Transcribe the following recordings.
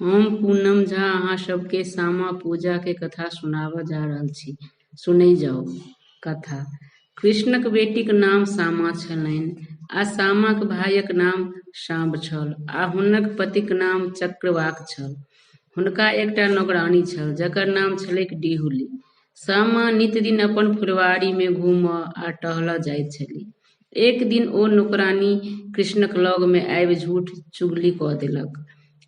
हम पूनम झा अहाँ सबके सामा पूजा के कथा सुनाबऽ जा रहल छी, सुनै जाउ। कथा कृष्णक बेटीक नाम सामा छलनि आ सामाक भायक नाम साम्ब छल आ हुनक पतिक नाम चक्रवाक छल। हुनका एकटा नौकरानी छल जकर नाम छलैक डिहुली। सामा नित दिन अपन फुलवारी मे घूमऽ आ टहलऽ जाइत छली। एक दिन ओ नौकरानी कृष्णक लग मे आबि झूठ चुगली कऽ देलक।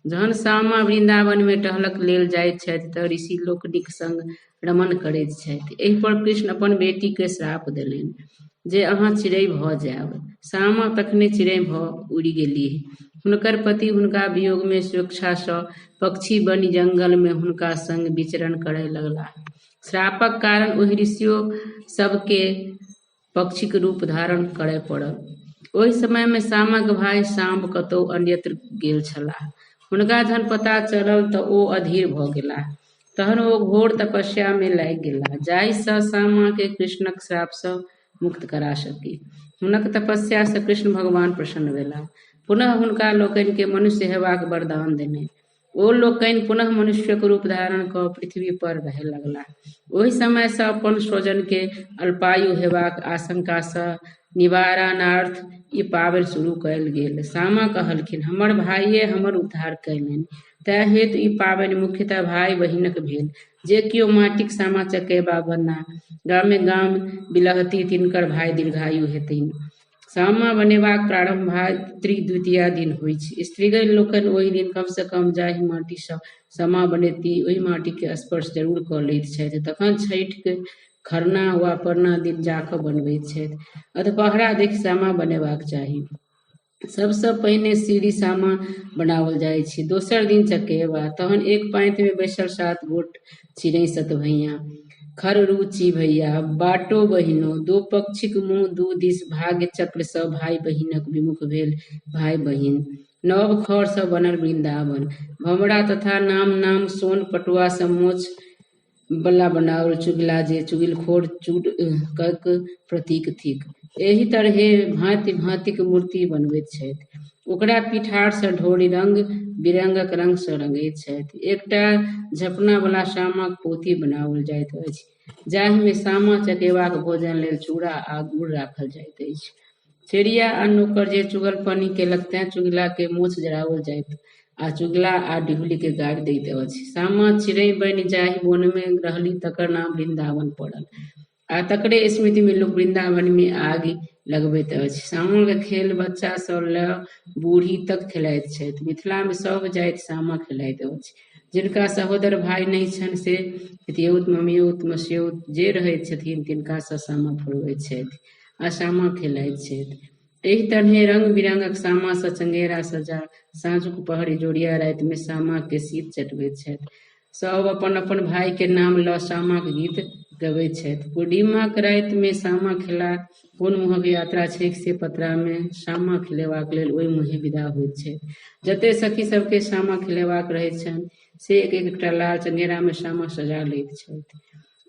जहन सामा वृन्दावन मे टहलक लेल जाइत छथि तऽ ऋषि लोकनिक संग रमण करैत छथि। एहि पर कृष्ण अपन बेटी के श्राप देलनि जे अहाँ चिड़ै भऽ जायब। सामा तखने चिड़ै भऽ उड़ि गेलीह। हुनकर पति हुनका वियोग मे स्वेच्छा सँ पक्षी बनि जंगल मे हुनका संग विचरण करय लगलाह। श्रापक कारण ओहि ऋषियो सबके पक्षीक रूप धारण करय पड़ल। ओहि समय मे सामाक भाय साम्ब कतहु अन्यत्र गेल छलाह। हुनका जहन पता चलल तऽ ओ अधीर भऽ गेलाह। तहन ओ घोर तपस्या मे लागि गेलाह जाहि सँ सामा के कृष्णक श्राप सँ मुक्त करा सकी। हुनक तपस्या सँ कृष्ण भगवान प्रसन्न भेलाह। पुनः हुनका लोकनि के मनुष्य हेबाक वरदान देलनि। ओ लोकनि पुनः मनुष्यक रूप धारण कऽ पृथ्वी पर रहय लगलाह। ओहि समय सँ अपन स्वजन के अल्पायु हेबाक आशंका सँ निवारणार्थ ई पाबनि शुरू कयल गेल। सामा कहलखिन, हमर भाइये हमर उद्धार कयलनि, तेँ हेतु ई पाबनि मुख्यतः भाइ बहिनक भेल। जे कियो माटिक सामा चकेबा बना गामे गाम बिलहती तिनकर भाइ दीर्घायु हेतनि। सामा बनेबाक प्रारंभ भातृ द्वितीया दिन होइछ। स्त्रीगण लोकनि ओहि दिन कम सँ कम जाहि माटि सँ सामा बनेती ओहि माटि के स्पर्श जरूर कऽ लैत छथि। तखन छठि खरना वा परना दिन जा कऽ बनबैत छथि। अधपहरा देखि सामा बनेबाक चाही। सबसँ पहिने सीढ़ी सामा बनाओल जाइत छै, दोसर दिन चकेबा, तहन एक पाँति मे बैसल 7 गोट चिड़ै सतभैया, खररुचि भैया, बाटो बहिनो, दू पक्षीक मुँह दू दिस भाग्य चक्र सँ भाइ बहिनक विमुख भेल भाइ बहिन, नव खर सँ बनल वृन्दावन, भमरा तथा नाम नाम सोन पटुआ सँ मोछ बला बनाओल चुगिला जे चुगिलखोर चूड़क प्रतीक थिक। एहि तरहे भांति भांतिक मूर्ति बनबैत छथि। ओकरा पिठार सँ ढोरि रंग बिरंगक रंग सँ रंगैत छथि। एकटा झपना बला सामाक पोथी बनाओल जाइत अछि जाहि मे सामा चकेबाक भोजन लेल चूड़ा आ गुड़ राखल जाइत अछि। चेरिया आ नोकर जे चुगलपनी केलक तेँ चुगिला के मोछ जराओल जाइत आ चुगिला आ डिहुली के गारि दैत अछि। सामा चिड़ै बनि जाहि वन मे रहली तकर नाम वृन्दावन पड़ल आ तकरे स्मृति मे लोक वृन्दावन मे आगि लगबैत अछि। सामाक खेल बच्चा सँ लऽ बूढ़ी तक खेलाइत छथि। मिथिला मे सब जाति सामा खेलाइत अछि। जिनका सहोदर भाइ नहि छनि से पितियौत, ममियौत, मसियौत जे रहैत छथिन तिनका सँ सामा फोड़बैत छथि आ सामा खेलाइत छथि। एहि तरहे रंग बिरंगक सामा सँ चंगेरा सजा साँझुक पहर इजोरिया राति मे सामा के शीत चटबैत छथि। सब अपन अपन भाइ के नाम लऽ सामाक गीत गबैत छथि। पूर्णिमाक राति मे सामा खेला कोन मुँहक यात्रा छैक से पतरा मे सामा खेलेबाक लेल ओहि मुँहे विदा होइत छथि। जते सखी सबके सामा खेलेबाक रहैत छनि से एक एकटा लाल चंगेरा मे सामा सजा लैत छथि।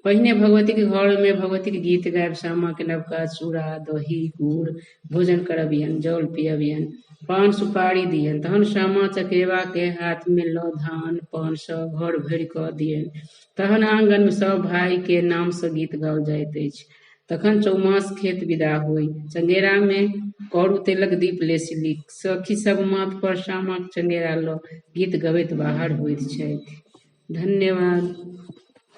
पहिने भगवतीक घर मे भगवतीक गीत गाबि सामा के नवका चूड़ा दही गुड़ भोजन करबियनि, जल पियबियनि, पान सुपारी दियनि। तहन सामा चकेबा के हाथ मे लऽ धान पान सँ घर भरि कऽ दियनि। तहन आंगन मे सब भाइ के नाम सँ गीत गाओल जाइत अछि। तखन चौमास खेत विदा होइ। चंगेरा मे करू तेलक दीप लेसि ली। सखी सब माथ पर सामाक चंगेरा लऽ गीत गबैत बाहर होइत छथि। धन्यवाद।